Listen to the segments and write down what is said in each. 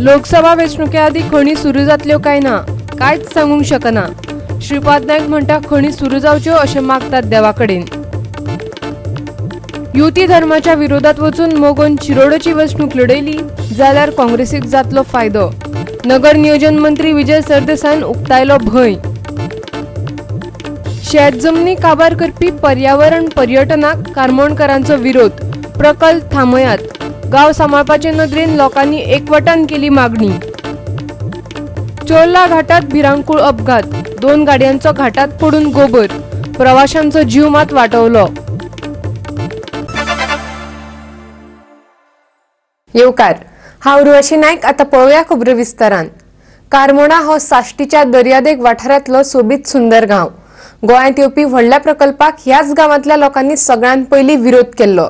लोकसभा वेंचणुके आदीं खणी सुरू जातल्यो काय ना कांयच सांगूंक शकना. श्रीपाद नायक म्हणटा खणी सुरू जावच्यो अशें मागतात देवा कडेन. युती धर्माच्या विरोधात वचून मोगोन शिरोडची वेंचणूक लढयली जाल्यार काँग्रेसीक जातलो फायदो. नगर नियोजन मंत्री विजय सरदेसायान उक्तायलो भंय. शेत जमनी काबार करपी पर्यावरण पर्यटनाक कारमोणकरांचो विरोध. प्रकल्प थांबयात. गांव सांबाळपाचे नदरेन लोकांनी एकवटान केली मागणी. चोर्ला घाटात भिरांकूळ अपघात. 2 गाडयांचो घाटात पडून गोबर. प्रवाशांचो जीव मात वाटवलो. येवकार, हांव उर्वशी नायक. आतां पळोवया खबरो विस्तारान. कारमोणा हो साश्टीच्या दर्यादेग वाठारांतलो सोबीत सुंदर गांव. गोंयांत येवपी व्हडल्या प्रकल्पाक ह्याच गांवांतल्या लोकांनी सगळ्यांत पयलीं विरोध केल्लो.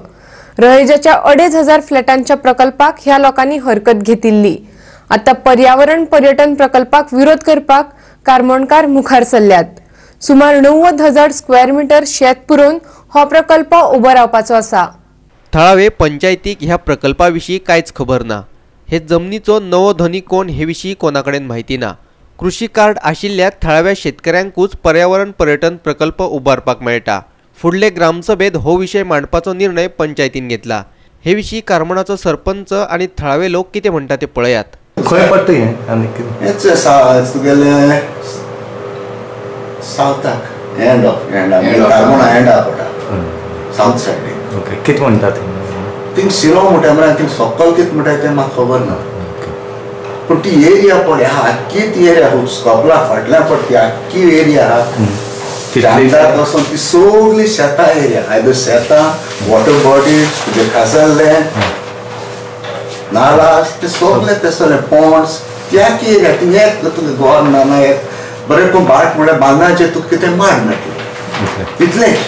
रहेजाच्या 2500 फ्लॅटांच्या प्रकल्पाक ह्या लोकांनी हरकत घेतिल्ली. आतां पर्यावरण पर्यटन प्रकल्पाक विरोध करपाक कारमोणकार मुखार सरल्यात. सुमार 90,000 स्क्वेअर मिटर शेत पुरोवन हो प्रकल्प उबो रावपाचो आसा. थळावे पंचायतीक ह्या प्रकल्पा विशीं कांयच खबर ना. हे जमनीचो नवो धनी कोण हे विशीं कोणा कडेन म्हायती ना. कृषी कार्ड आशिल्ल्या थळाव्या शेतकऱ्यांकूच पर्यावरण पर्यटन प्रकल्प उबारपाक मेळटा. फुडले ग्रामसभेत हो विशय मांडपाचो निर्णय पंचायतीन घेतला. हे विशीं कारमोणाचो सरपंच आनी थळावे लोक कितें म्हणटा ते पळयात. खंय पडटा हें आनी कितें तुगेलें सावथाक end of and Carmona Enda पडटा सावथ सायडीक. ओके, कितें म्हणटा थिंग शिरो म्हणटा म्हळ्यार थिंग सकल कितें म्हणटा तें म्हाका खबर ना, पूण ती एरिया पळय आहा आख्खी ती एरिया स्कॉपला फाटल्यान पडटा ती आख्खी एरिया आहा. चांदाक वचून ती सगळी शेतां एरिया आयदर शेतां वॉटर बॉडीज तुजे खासल्ले नाला ते सगळे ते सगळे पॉन्ड्स ती आख्खी एरिया. थिंग एक तुका गोवा ना एक बरें कोण भाट म्हळ्यार बांदाचेर तुका कितें माड मेळटलें इतलेंच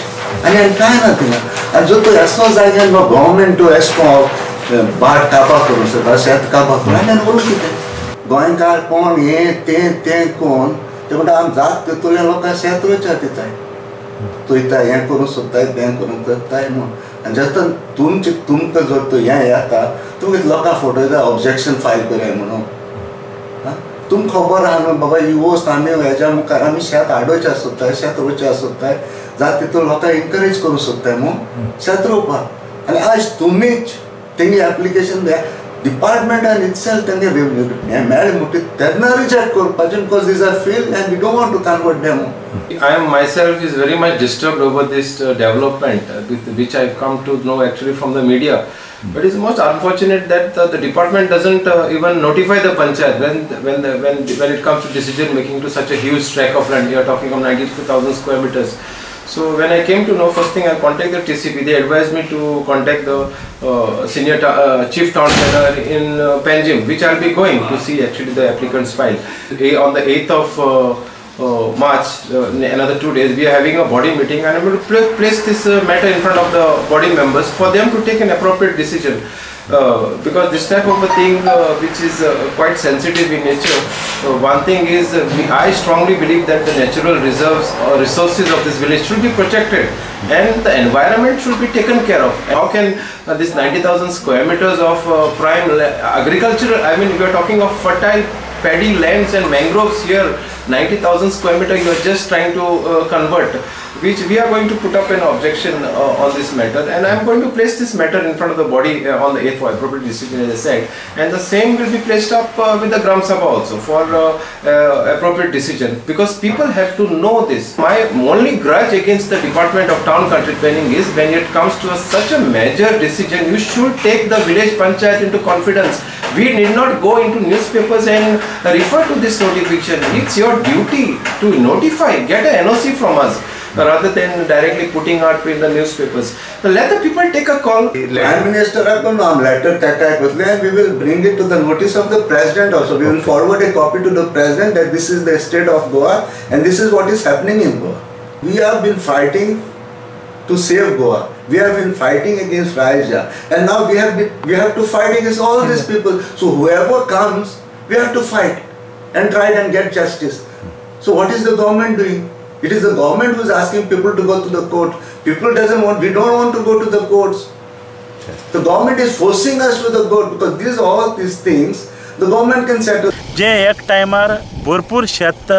आनी आनी कांय ना थिंगा. आनी जर तूं एसो जाग्यार गव्हर्मेंट तूं एशें कोन्न भाट काबा करूंक शकता शेत काबा करूं आनी आनी उरलें कितें गोंयकार कोण हें तें तें कोण ते म्हणटा आमी जात तितूंतल्या लोकांक शेत रोवच्या दिताय थंयता हें करूंक सोदताय तें करूंक सोदताय म्हूण. आनी जेन्ना तुमचें तुमकां जर तूं हें येता तुमकां लोकांक फटयता ऑब्जेक्शन फायल करया म्हणून. तुमकां खबर आहा न्हू बाबा ही वस्त आमी हेज्या मुखार आमी शेत हाडोवचें सोदताय शेत रोवचें सोदताय जात तितून लोकांक एनकरेज करूंक सोदताय म्हूण शेत रोवपाक. आनी आयज तुमीच तेंगे एप्लिकेशन डिपार्टमेंटान इटसेल्फ तेंगे हें मेळ्ळें म्हणटकीर तेन्ना रिजेक्ट करपाचें because these are field and we don't want to convert them. I am myself is very much disturbed over this development with which I have come to know actually from the media. But it's most unfortunate that the department doesn't even notify the panchayat when it comes to decision making to such a huge tract of land. You are talking of 92,000 square meters. So when I came to know, first thing I contacted the TCP. They advised me to contact the senior chief town planner in Panjim, which I'll be going to see actually the applicant's file. On the 8th of March, another 2 days, we are having a body meeting, and I'm going to place this matter in front of the body members for them to take an appropriate decision. Because this type of a thing which is quite sensitive in nature, one thing is I strongly believe that the natural reserves or resources of this village should be protected and the environment should be taken care of. How can this 90,000 square meters of prime agricultural, I mean we are talking of fertile paddy lands and mangroves here, 90,000 square meter you are just trying to convert, which we are going to put up an objection on this matter, and I am going to place this matter in front of the body on the 8th for appropriate decision, as I said, and the same will be placed up with the Gram Sabha also for appropriate decision, because people have to know this. My only grudge against the Department of Town Country Planning is when it comes to such a major decision, you should take the village panchayat into confidence. We need not go into newspapers and refer to this notification. It's your duty to notify, get an NOC from us, rather than directly putting out in the newspapers. So let the people take a call. Prime Minister letter and we will bring it to the notice of the President also. We will forward a copy to the President that this is the state of Goa and this is what is happening in Goa. We have been fighting to save Goa. We have been fighting against Raja, and now we have to fight against all these people. So whoever comes, we have to fight and try and get justice. So what is the government doing? It is the government who is asking people to go to the court. People doesn't want, we don't want to go to the courts. The government is forcing us to the court because these all these things The government can settle. जे एक टायमार भरपूर शेत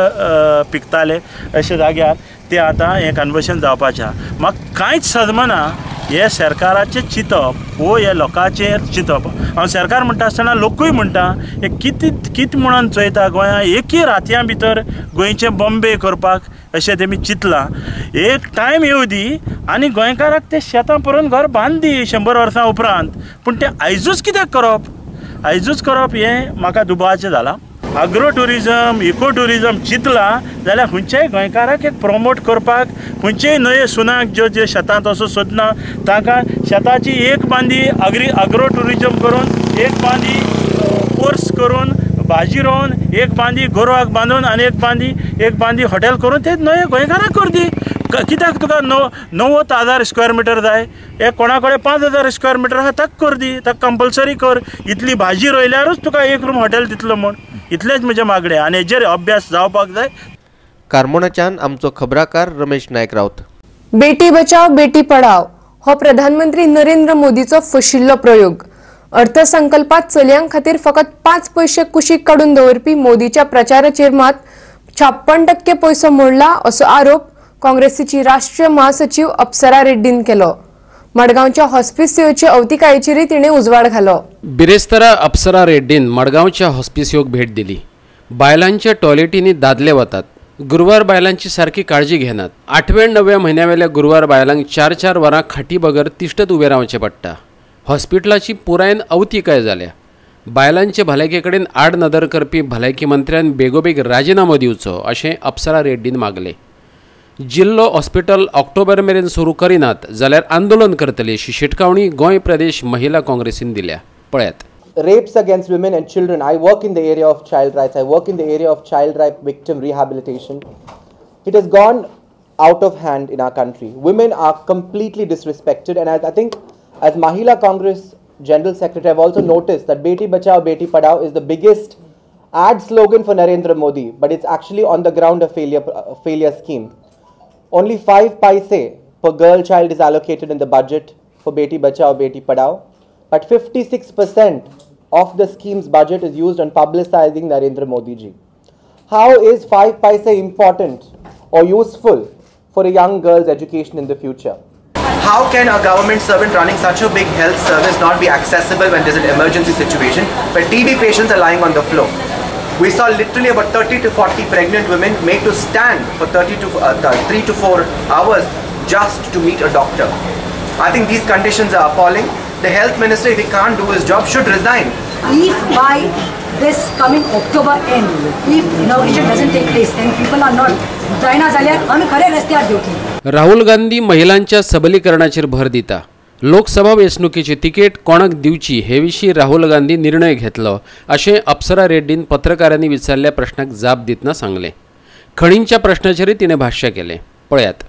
पिकताले अशे जाग्यार ते आतां हें conversion जावपाचें आहा. म्हाका कांयच सदमना हे सरकाराचें चिंतप वो हे लोकांचेर चिंतप. हांव सरकार म्हणटा आसतना लोकूय म्हणटा हे कितें कितें म्हणून चोयता गोंया एकी रातयां भितर गोंयचें बॉम्बे करपाक अशें तेमी चिंतलां. एक टायम येवं दी आनी गोंयकाराक ते शेतां पुरोवन घर बांद दी 100 वर्सां उपरांत, पूण तें आयजूच कित्याक करप, आयजूच करप हें म्हाका दुबावाचें जालां. अग्रो ट्युरिजम इको ट्युरिजम चिंतलां जाल्यार खंयच्याय गोंयकाराक एक प्रमोट करपाक, खंयचेय न्हंये सुनाक ज्यो ज्यो शेतांत वचून सोदना तांकां शेताची एक बांदी अग्रो ट्युरिजम करून, एक बांदी कोर्स करून भाजी रोवन, एक बांदी गोरवाक बांदून आनी एक बांदी हॉटेल करून ते न्हंये गोंयकाराक कर दी. कित्याक तुका 90,000 स्क्वेअर मिटर जाय, एक कोणा कडेन 5,000 स्क्वेअर मिटर आहा ताका कर दी, ताका कंपल्सरी कर, इतली भाजी रोयल्यारूच तुका एक रूम हॉटेल दितलो म्हूण. इतलेंच म्हजें मागणें आनी हेजेर अभ्यास जावपाक जाय. कार्मोणाच्यान आमचो खबराकार रमेश नायक राऊत. बेटी बचाव बेटी पढाव हो प्रधानमंत्री नरेंद्र मोदीचो फशिल्लो प्रयोग. अर्थसंकल्पात चलयां खातीर फकत 5 पयशे कुशीक काडून दवरपी मोदीच्या प्रचाराचेर मात 56% पयसो मोडला असो आरोप काँग्रेसीची राष्ट्रीय महासचिव अप्सरा रेड्डीन केलो. मडगांवच्या हॉस्पिसियोचे अवतिकायेचेरय तिणें उजवाड घालो. बिरेस्तारा अप्सरा रेड्डीन मडगांवच्या हॉस्पिसियोक भेट दिली. बायलांच्या टॉयलेटींनी दादले वतात, गुरवार बायलांची सारकी काळजी घेनात. 8व्या 9व्या म्हयन्यावेल्या गुरवार बायलांक 4-4 वरां खाटी बगर तिश्टत उबें रावचें पडटा. हॉस्पिटलाची पुरायेन अवतिकाय जाल्या. बायलांचे भलायके कडेन आडनदर करपी भलायकी मंत्र्यान बेगोबेग राजिनामो दिवचो अशें अप्सरा रेड्डीन मागलें. जिल्लो हॉस्पिटल ऑक्टोबर मेरेन सुरू करिनात जाल्यार आंदोलन करतले अशी शिटकावणी गोंय प्रदेश महिला काँग्रेसीन दिल्या. पळयात. Rapes against women and children. I work in the area of child rights. I work in the area of child rape victim rehabilitation. It has gone out of hand in our country. Women are completely disrespected, and I think as Mahila Congress General Secretary, I've also noticed that Beti Bachao Beti Padhao is the biggest ad slogan for Narendra Modi, but it's actually on the ground a failure scheme. Only 5 paise per girl child is allocated in the budget for Beti Bachao Beti Padhao, but 56% of the scheme's budget is used on publicizing Narendra Modi ji. How is 5 paise important or useful for a young girl's education in the future? How can a government servant running such a big health service not be accessible when there's an emergency situation where TB patients are lying on the floor? We saw literally about 30 to 40 pregnant women made to stand for 3 to 4 hours just to meet a doctor. I think these conditions are appalling. The health minister, if he can't do his job, should resign. If by this coming October end, if inauguration doesn't take place and people are not जायना जाल्यार आमी खरे रस्त्यार देंवतली. राहुल गांधी महिलांच्या सबलीकरणाचेर भर दिता. Lok Sabha वेंचणुकेची ticket कोणाक दिवची हे विशीं राहुल गांधी निर्णय घेतलो अशें अप्सरा रेड्डीन पत्रकारांनी विचारल्या प्रश्नाक जाप दितना सांगलें. खणींच्या प्रश्नाचेरय तिणें भाष्य केलें. पळयात.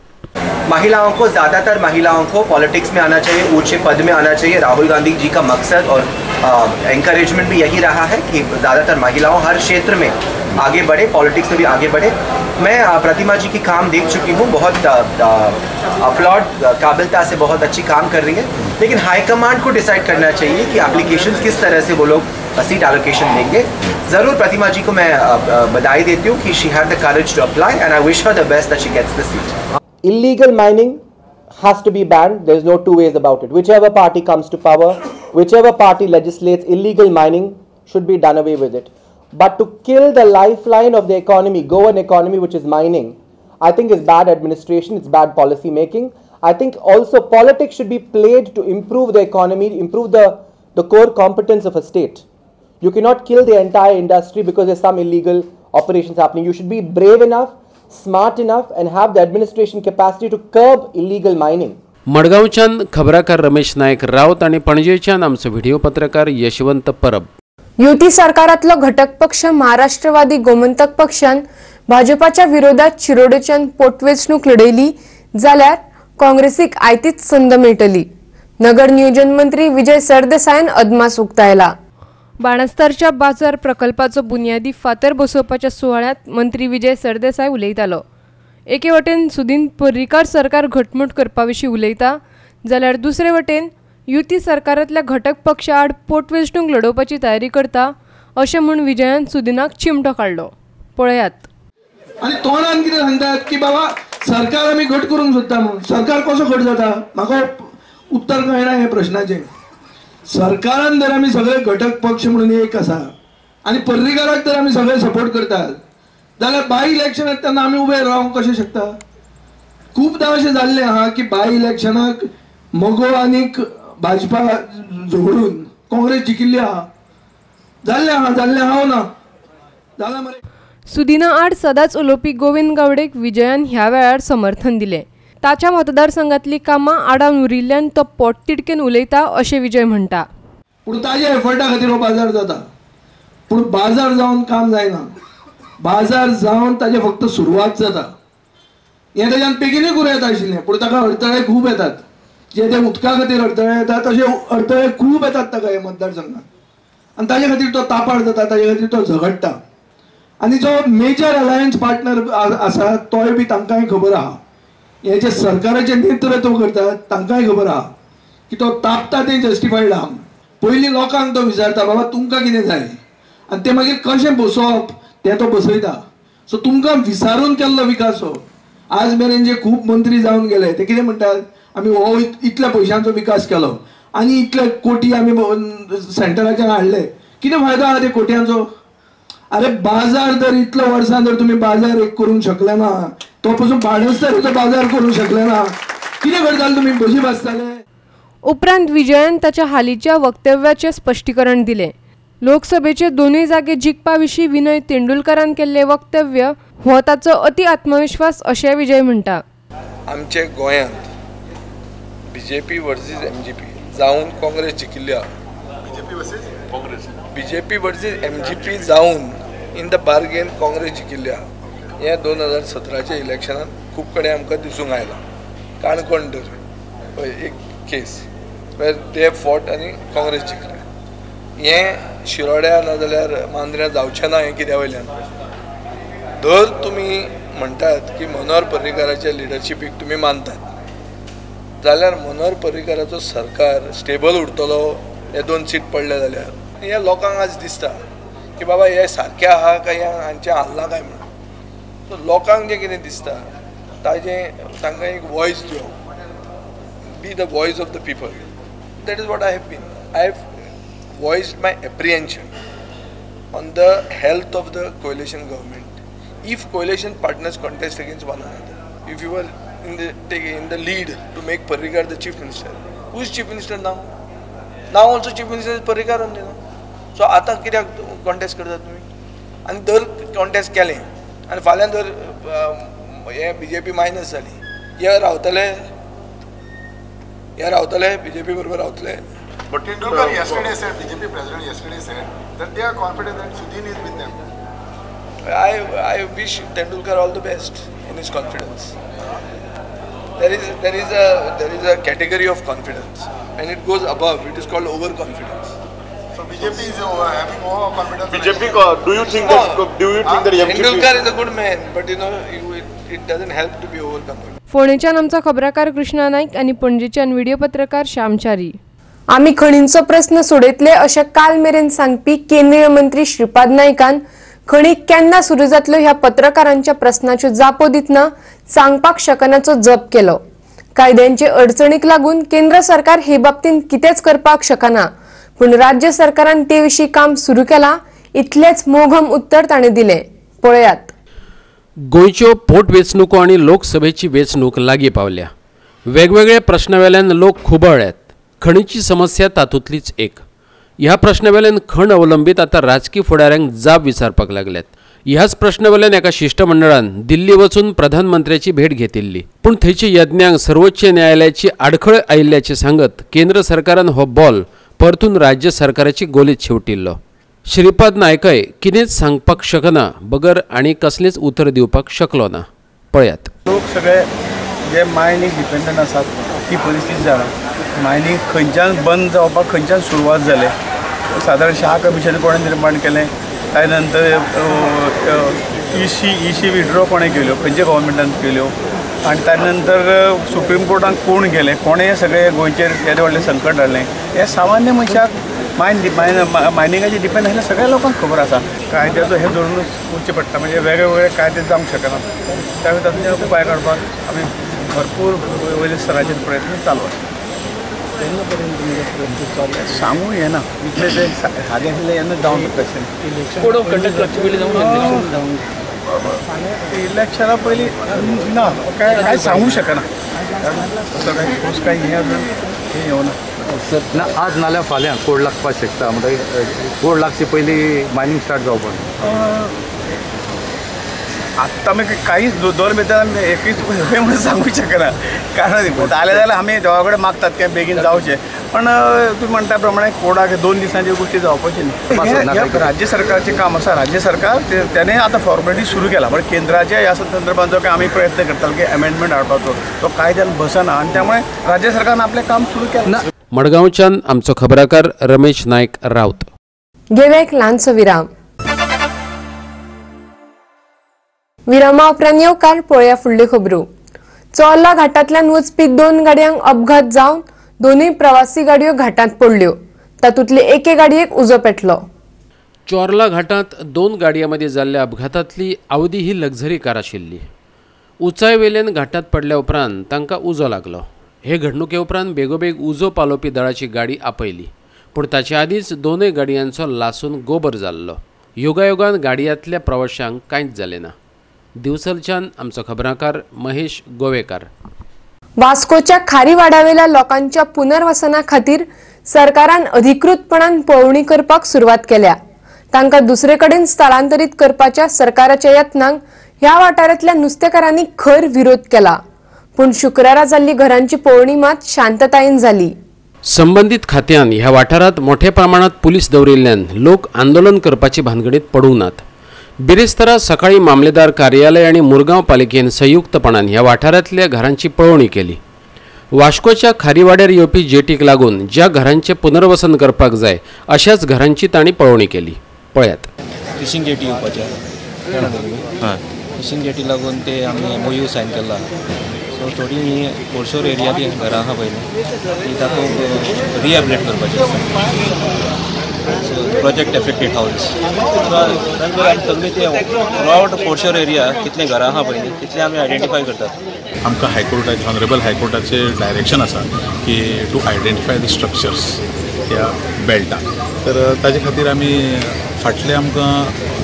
महिलाओं को, ज़्यादातर महिलाओं को पॉलिटिक्स में आना चाहिए, ऊंचे पद में आना चाहिए. राहुल गांधी जी का मकसद और एंकरेजमेंट भी यही रहा है कि ज़्यादातर महिलाओं हर क्षेत्र में आगे बढ़े, पॉलिटिक्स में भी आगे बढ़े. मैं प्रतिमा जी की काम देख चुकी हूँ, बहुत अपलॉड काबिलता से बहुत अच्छी काम कर रही है, लेकिन हाईकमांड को डिसाइड करना चाहिए कि एप्लीकेशंस किस तरह से वो लोग सीट एलोकेशन देंगे. ज़रूर प्रतिमा जी को मैं बधाई देती हूँ कि she had the courage to apply and I wish her the best that she gets the seat. Illegal mining has to be banned. There is no two ways about it. Whichever party comes to power, whichever party legislates illegal mining should be done away with it. But to kill the lifeline of the economy, Goan economy, which is mining, I think is bad administration, it's bad policy making. I think also politics should be played to improve the economy, improve the core competence of a state. You cannot kill the entire industry because there's some illegal operations happening. You should be brave enough, smart enough and have the administration capacity to curb illegal mining. मडगांवच्यान खबराकार रमेश नायक राऊत आणि पणजेच्यान आमचो video पत्रकार यशवंत परब. युती सरकारातलो घटक पक्ष महाराष्ट्रवादी गोमंतक पक्षान भाजपाच्या विरोधात शिरोडेच्यान पोटवेंचणूक लढयली जाल्यार काँग्रेसीक आयतीच संद मेळटली. नगर नियोजन मंत्री विजय सरदेसायान अदमास उक्तायला. बाणस्तारच्या बाजार प्रकल्पाचो बुनियादी फातर बसोवपाच्या सुवाळ्यांत मंत्री विजय सरदेसाय उलयतालो. एके वटेन सुदीन पर्रीकार सरकार घटमूट करपा विशीं उलयता जाल्यार दुसरे वटेन युती सरकारांतल्या घटक पक्षा आड पोटवेंचणूक लढोवपाची तयारी करता अशें म्हूण विजयान सुदिनाक चिमटो काडलो. पळयात. आनी तोंडान कितें सांगतात की बाबा सरकार आमी घट करूंक सोदता म्हणून. सरकार कसो घट जाता म्हाका उत्तर कळना हे प्रश्नाचें. सरकारान जर आमी सगळे घटक पक्ष म्हणून एक आसा आनी पर्रीकाराक जर आमी सगळे सपोर्ट करतात जाल्यार बाय इलेक्शनाक तेन्ना आमी उबे रावंक कशें शकता? खूबदां अशें जाल्लें आहा की बाय इलेक्शनाक मगो आनीक भाजपा झगडून काँग्रेस जिखिल्ली आहा. जाल्लें आहा, जाल्लें आहा ना जालां मरे. सुदिना आड सदांच उलोवपी गोविंद गावडेक विजयान ह्या वेळार समर्थन दिलें. ताच्या मतदारसंघातली कामां आडावन उरिल्ल्यान तो पोटतिडकेन उलयता अशें विजय म्हणटा. पूण ताज्या एफर्टा खातीर हो बाजार जाता, पूण बाजार जावन काम जायना. बाजार जावन ताजें फक्त सुरवात जाता. हें ताज्यान बेगीनूय करूं येता आशिल्लें, पूण ताका अडथळे खूब येतात. जे ते उदका खातीर अडथळे येतात तशे अडथळे खूब येतात ताका हे मतदारसंघात आनी ताजे खातीर तो तापार जाता, ताजे खातीर तो झगडटा. आनी जो मेजर अलायन्स पार्टनर आसा तोय बी तांकांय खबर आहा, हे जे सरकाराचें नेतृत्व करतात तांकांय खबर आहा की तो तापता तें जस्टिफायड आहा. पयलीं लोकांक तो विचारता बाबा तुमकां कितें जाय आनी तें मागीर कशें बसोवप तें तो बसयता. सो तुमकां विचारून केल्लो विकास हो. आज मेरेन जे खूब मंत्री जावन गेले ते कितें म्हणटात आमी हो इतल्या पयशांचो विकास केलो आनी इतले कोटी आमी सेंटराच्यान हाडले. कितें फायदो आहा ते कोट्यांचो? अरे बाजार जर इतलो वर्सां जर तुमी बाजार एक करूंक शकले ना, तो पसून बाणस्तारीचो बाजार करूंक शकले ना, कितें करताले तुमी? बशी बसताले. उपरांत विजयान ताच्या हालींच्या वक्तव्याचें स्पश्टीकरण दिलें. लोकसभेचे दोनूय जागे जिखपा विशीं विनय तेंडुलकारान केल्लें वक्तव्य हो ताचो अति आत्मविश्वास अशें विजय म्हणटा. आमचे गोंयांत बीजेपी वर्सीस एमजीपी जावन काँग्रेस जिखिल्ली आहा. बीजेपी वर्सीस एमजीपी जावन इन the bargain Congress जिखिल्ली आहा. हें 2017च्या इलेक्शनान खूब कडेन आमकां दिसूंक आयलां. काणकोण धर पळय एक केस वेर they fought आनी काँग्रेस जिखले. हें शिरोड्या नाजाल्यार मांद्र्या जावचें ना हें कित्या वयल्यान? धर तुमी म्हणटात की मनोहर पर्रीकाराच्या लिडरशिपीक तुमी मानतात जाल्यार मनोहर पर्रीकाराचो सरकार स्टेबल उरतलो हे 2 सीट पडले जाल्यार? हे लोकांक आज दिसता की बाबा हे सारकें आहा काय हांचें हाल्लां काय म्हणून. सो लोकांक जें कितें दिसता ताजें तांकां एक वॉयस दिवप, be the voice of the people. That is what I have been. I have voiced my apprehension on the health of the coalition government. If coalition partners contest against one another, if you were in the lead to make Parrikar the chief minister, who is chief minister now? Now also chief minister is Parrikar only now. So आता कित्याक contest करतात तुमी? आनी दर contest केलें आनी फाल्यां जर हे बीजेपी मायनस जाली, हे रावतले, हे रावतले बीजेपी बरोबर रावतले. But Tendulkar yesterday said, BJP president yesterday said that they are confident that Sudin is with them. I wish Tendulkar all the best in his confidence. There is a category of confidence. When it goes above, it is called overconfidence. So BJP is having overconfidence. BJP, do you think that MGP? Tendulkar is a good man, but you know, it doesn't help to be overconfident. फोंडेच्यान आमचो खबराकार कृष्णा नाईक आनी पणजेच्यान video पत्रकार श्यामचारी. आमी खणींचो प्रस्न सोडयतले अशें काल मेरेन सांगपी केंद्रीय मंत्री श्रीपाद नायकान खणी केन्ना सुरू जातल्यो ह्या पत्रकारांच्या प्रस्नाच्यो जापो दितना सांगपाक शकनाचो जप केलो. कायद्यांचे अडचणीक लागून केंद्र सरकार हे बाबतींत कितेंच करपाक शकना, पूण राज्य सरकारान ते विशीं काम सुरू केलां इतलेंच मोघम उत्तर ताणें दिलें. पळयात. गोंयच्यो पोटवेंचणुको आनी लोकसभेची वेंचणूक लागीं पावल्या. वेगवेगळ्या प्रश्नावेल्यान लोक खुबळ्ळ्यात. खणीची समस्या तातूंतलीच एक. ह्या प्रश्नावेल्यान खण अवलंबीत आतां राजकी फुडाऱ्यांक जाप विचारपाक लागल्यात. ह्याच प्रश्नावेल्यान एका शिश्टमंडळान दिल्ली वचून प्रधानमंत्र्याची भेट घेतिल्ली, पूण थंयच्या यज्ञांक सर्वोच्च न्यायालयाची आडखळ आयिल्ल्याचें सांगत केंद्र सरकारान हो बॉल परतून राज्य सरकाराची गोलीत शेवटिल्लो. श्रीपाद नायकय कितेंच सांगपाक शकना बगर आनी कसलेंच उतर दिवपाक शकलो ना. पळयात. लोक सगळे जे मायनींग डिपेंडंट आसात ती परिस्थिती जाला. मायनींग खंयच्यान बंद जावपाक खंयच्यान सुरवात जाले, सादारण शाह कमिशन कोणें निर्माण केलें, त्या नंतर इसी विड्रॉ कोणें केल्यो, खंयच्या गव्हर्मेंटान केल्यो, आनी त्या नंतर सुप्रीम कोर्टान कोण गेले, कोणें सगळें गोंयचेर येदें व्हडलें संकट हाडलें, हें सामान्य मनशाक मायन मायनिंगाचेर डिपेंड आशिल्ल्या सगळ्या लोकांक खबर आसा. कायद्याचो हें धरूनच वचचें पडटा, म्हणजे वेगळे वेगळे कायदे जावंक शकना. त्यावेळी तातूंतल्यान उपाय काडपाक आमी भरपूर वयल्या स्तराचेर प्रयत्न चालू आसा. सांगू येना इतले ते सादें आशिल्लें येन्ना जावंक शकता. कोड ऑफ कंडक्ट लागचे पयलीं जावंक इलेक्शना पयलीं ना, काय काय सांगू शकना, कारण तसो काय ठोस काय हें अजून हें येवना. ना आज नाल्यार फाल्यां कोड लागपाक शकता, म्हणटकीर कोड लागचे पयलीं मायनींग स्टार्ट जावपाक. आत्तां आमी कांयच दोन भितर आमी एकूच हें म्हणून सांगूंक शकना, कारण जालें जाल्यार आमी देवा कडेन मागतात की बेगीन जावचें, पण तुमी म्हणटा प्रमाणे कोडाक 2 दिसांची गोश्टी जावपाची न्ही. राज्य सरकारचें काम आसा, राज्य सरकार तेणें आतां फॉर्मेलिटी सुरू केला, पण केंद्राच्या ह्या संदर्भात जो काय आमी प्रयत्न करताले की अमेंडमेंट हाडपाचो तो कायद्यान बसना आनी त्यामुळे राज्य सरकारन आपलें काम सुरू केलां. मडगांवच्यान आमचो खबराकार रमेश नायक राऊत. घेवया एक ल्हानसो विराम. विरामा उपरांत येवकार पळोवया फुडल्यो खबरो. चोर्ला घाटांतल्यान वचपी 2 गाडयांक अपघात जावन दोनूय प्रवासी गाडयो घाटांत पडल्यो. तातूंतले एके गाडयेक उजो पेटलो. चोर्ला घाटांत 2 गाडयां मदीं जाल्ल्या अपघातांतली आवदी ही लक्झरी कार आशिल्ली. उंचाय वेल्यान घाटांत पडल्या उपरांत तांकां उजो लागलो. हे घडणुके उपरांत बेगोबेग उजो पालोवपी दळाची गाडी आपयली, पूण ताचे आदींच दोनूय गाडयांचो लासून गोबर जाल्लो. योगायोगान गाडयांतल्या प्रवाशांक कांयच जालें ना. दिवचलच्यान आमचो खबराकार महेश गोवेकार. वास्कोच्या खारीवाड्यावेल्या लोकांच्या पुनर्वसना खातीर सरकारान अधिकृतपणान पळोवणी करपाक सुरवात केल्या. तांकां दुसरे कडेन स्थलांतरीत करपाच्या सरकाराच्या यत्नांक ह्या वाठारांतल्या नुस्तेकारांनी खर विरोध केला. पूण शुक्रारा जाल्ली घरांची पळोवणी मात शांततायेन जाली. संबंदीत खात्यान ह्या वाठारांत मोठ्या प्रमाणात पुलीस दवरिल्ल्यान लोक आंदोलन करपाची भानगडीत पडूंक नात. बिरेस्तारा सकाळी मामलेदार कार्यालय आनी मुरगांव पालिकेन संयुक्तपणान ह्या वाठारांतल्या घरांची पळोवणी केली. वास्कोच्या खारीवाड्यार येवपी जेटीक लागून ज्या घरांचें पुनर्वसन करपाक जाय अशाच घरांची तांणी पळोवणी केली. पळयात. फिशींग जेटी येवपाचें, फिशींग जेटी लागून ते आमी MOU sign केला. सो थोडी ही फोरशोर एरिया ती घरां आसा पयलीं ती तातूंत रिहेबिलिट करपाची आसा. सो प्रोजेक्ट एफेक्टेड हावज सगळी ते थ्रूआउट फोरशोर एरिया कितले घरां आसा पयलीं तितले आमी आयडेंटिफाय करतात. आमकां हायकोर्टाचे ऑनरेबल हायकोर्टाचे डायरेक्शन आसा की टू आयडेंटिफाय the structures ह्या बेल्टान, तर ताजे खातीर आमी फाटले आमकां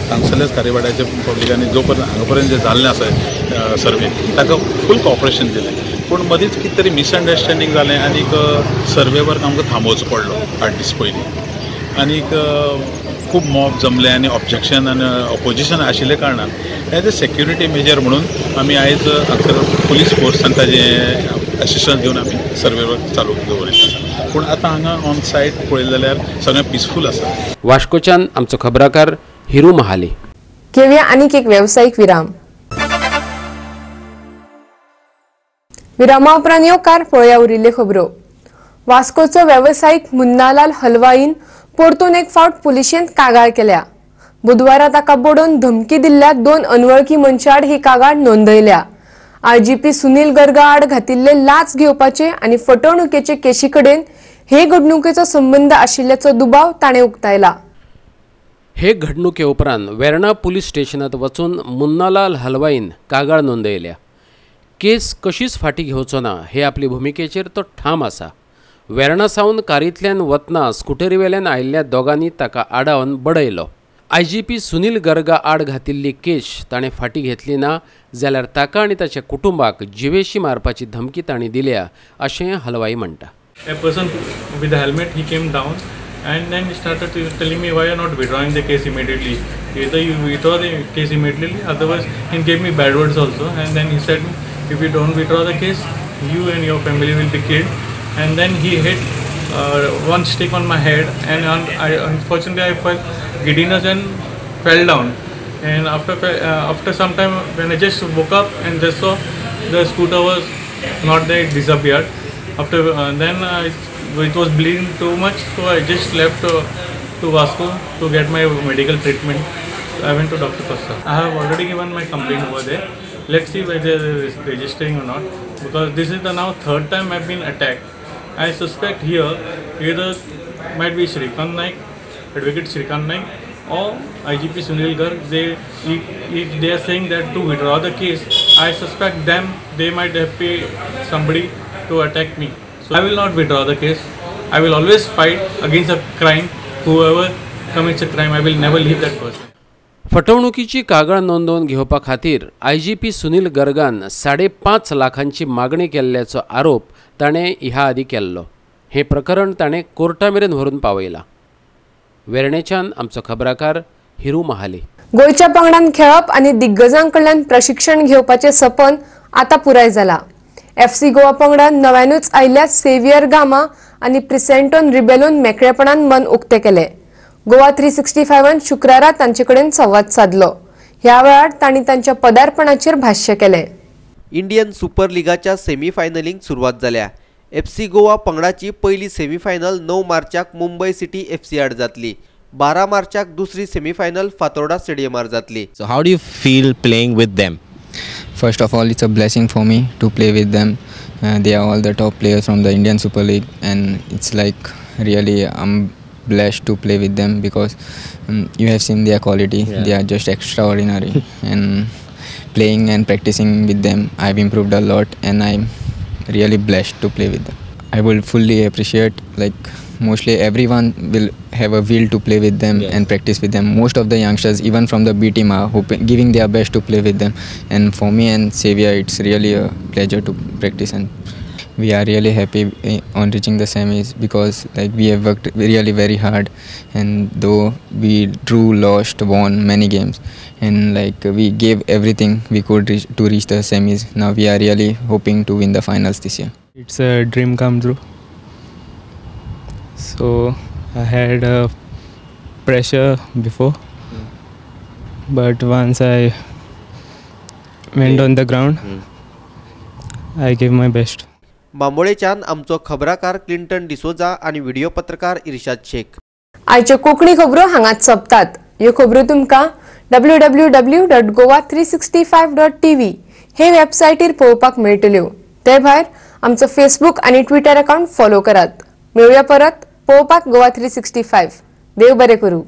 हांगसरल्याच खारीवाड्याच्या पब्लिकांनी जो पर्यंत हांगा पर्यंत जें जाल्लें आसा सर्वे ताका फूल कॉपरेशन दिलें, पूण मदींच कितें तरी मिसअंडरस्टँडींग जालें आनीक सर्वे वर्क आमकां थांबोवचो पडलो 8 दीस पयलीं. आनीक खूब मॉब जमले आनी ऑब्जेक्शन आनी ऑपोजिशन आशिल्ल्या कारणान एज अ सेक्युरिटी मेजर म्हणून आमी आयज हांगसर पुलीस फोर्स आनी ताजें एसिस्टन्स घेवन आमी सर्वे वर्क चालू दवरिल्लें आसा. पूण आतां हांगा ऑन सायट पळयलें जाल्यार सगळें पिसफूल आसा. वास्कोच्यान आमचो खबराकार हिरू महाली. घेवया आनीक एक वेवसायीक विराम. विरामा उपरांत येवकार पळोवया उरिल्ल्यो खबरो. वास्कोचो वेवसायीक मुन्नालाल हलवाईन परतून एक फावट पुलिशेंत कागाळ केल्या. बुधवारा ताका बडोवन धमकी दिल्ल्या 2 अनवळखी मनशां आड ही कागाळ नोंदयल्या. IGP Sunil Garga आड घातिल्ले लाच घेवपाचे आनी फटवणुकेचे केशी कडेन हे घडणुकेचो संबंद आशिल्ल्याचो दुबाव ताणें उक्तायला. हे घडणुके उपरांत वेर्णा पुलीस स्टेशनात वचून मुन्नालाल हलवाईन कागाळ नोंदयल्या. केस कशीच फाटी घेवचो ना हे आपली भुमिकेचेर तो ठाम आसा. वेर्णा सावन कारींतल्यान वतना स्कुटरीवेल्यान आयिल्ल्या दोगांनी ताका आडावन बडयलो. IGP Sunil Garga आड घातिल्ली केश ताणें फाटी घेतली ना जाल्यार ताका आनी ताच्या कुटुंबाक जिवेशी मारपाची धमकी ताणें दिल्या अशें हलवाई म्हणटा. A person with a helmet, he came down and then he started telling me, why you are not withdrawing the case immediately? Either you withdraw the case immediately, otherwise he gave me bad words also. And then he said, if you don't withdraw the case, you and your family will be killed. And then he hit one stick on my head, and unfortunately I felt giddiness and fell down. And after some time, when I just woke up and just saw the scooter was not there, it disappeared. After then it was bleeding too much, so I just left to Vasco to get my medical treatment. I went to Dr. Costa. I have already given my complaint over there. Let's see whether they are registering or not, because this is the now third time I've been attacked. I suspect here either Might be Shrikant Naik, Advocate Shrikant Naik or IGP Sunil Garg. They, if they are saying that to withdraw the case, I suspect them, they might have paid somebody to attack me. So I will not withdraw the case. I will always fight against a crime. Whoever commits a crime, I will never leave that person. फटवणुकीची कागळ नोंदोवन घेवपा खातीर IGP Sunil गर्गान 5.5 लाखांची मागणी केल्ल्याचो आरोप ताणें ह्या आदीं केल्लो. हें प्रकरण ताणें कोर्टा मेरेन व्हरून पावयलां. वेर्णेच्यान आमचो खबराकार हिरू महाली. गोंयच्या पंगडान खेळप आनी दिग्गजां कडल्यान प्रशिक्षण घेवपाचें सपन आतां पुराय जालां. FC Goa पंगडान नव्यानूच आयिल्ल्या सेवियर गामा आनी प्रिसेंटोन रिबेलोन मेकळेपणान मन उक्तें केलें. गोवा 365 शुक्रारा तांचे कडेन संवाद सादलो. ह्या वेळार तांणी तांच्या पदार्पणाचेर भाष्य केलें. इंडियन सुपर लिगाच्या सेमीफायनलींक सुरवात जाल्या. FC Goa पंगडाची पयली सेमीफायनल 9 मार्चाक मुंबय सिटी FC आड जातली. 12 मार्चाक दुसरी सेमीफायनल फातोर्डा स्टेडियमार जातली. So how do you feel playing with them? First of all, it's a blessing for me to play with them. They are all the top players from the Indian Super League, and it's like really I'm blessed to play with them because you have seen their quality. Yeah. They are just extraordinary. And playing and practicing with them, I've improved a lot, and I'm really blessed to play with them. I will fully appreciate, like mostly everyone will have a will to play with them. Yes. And practice with them. Most of the youngsters, even from the B team, are hoping, giving their best to play with them. And for me and Xavier, it's really a pleasure to practice, and we are really happy on reaching the semis because like we have worked really very hard, and though we drew, lost, won many games, and like we gave everything we could to reach the semis. Now we are really hoping to win the finals this year. It's a dream come true. So I had a pressure before, but once I went on the ground, I gave my best. बांबोळेच्यान आमचो खबराकार Clinton D'Souza आनी video पत्रकार इर्शाद शेख. आयच्यो कोंकणी खबरो हांगाच सोंपतात. ह्यो खबरो तुमकां www.goa365.tv हे वेबसायटीर पळोवपाक मेळटल्यो. ते भायर आमचो फेसबूक आनी ट्विटर अकाउंट फॉलो करात. मेळुया परत पळोवपाक गोवा 365. देव बरें करूं.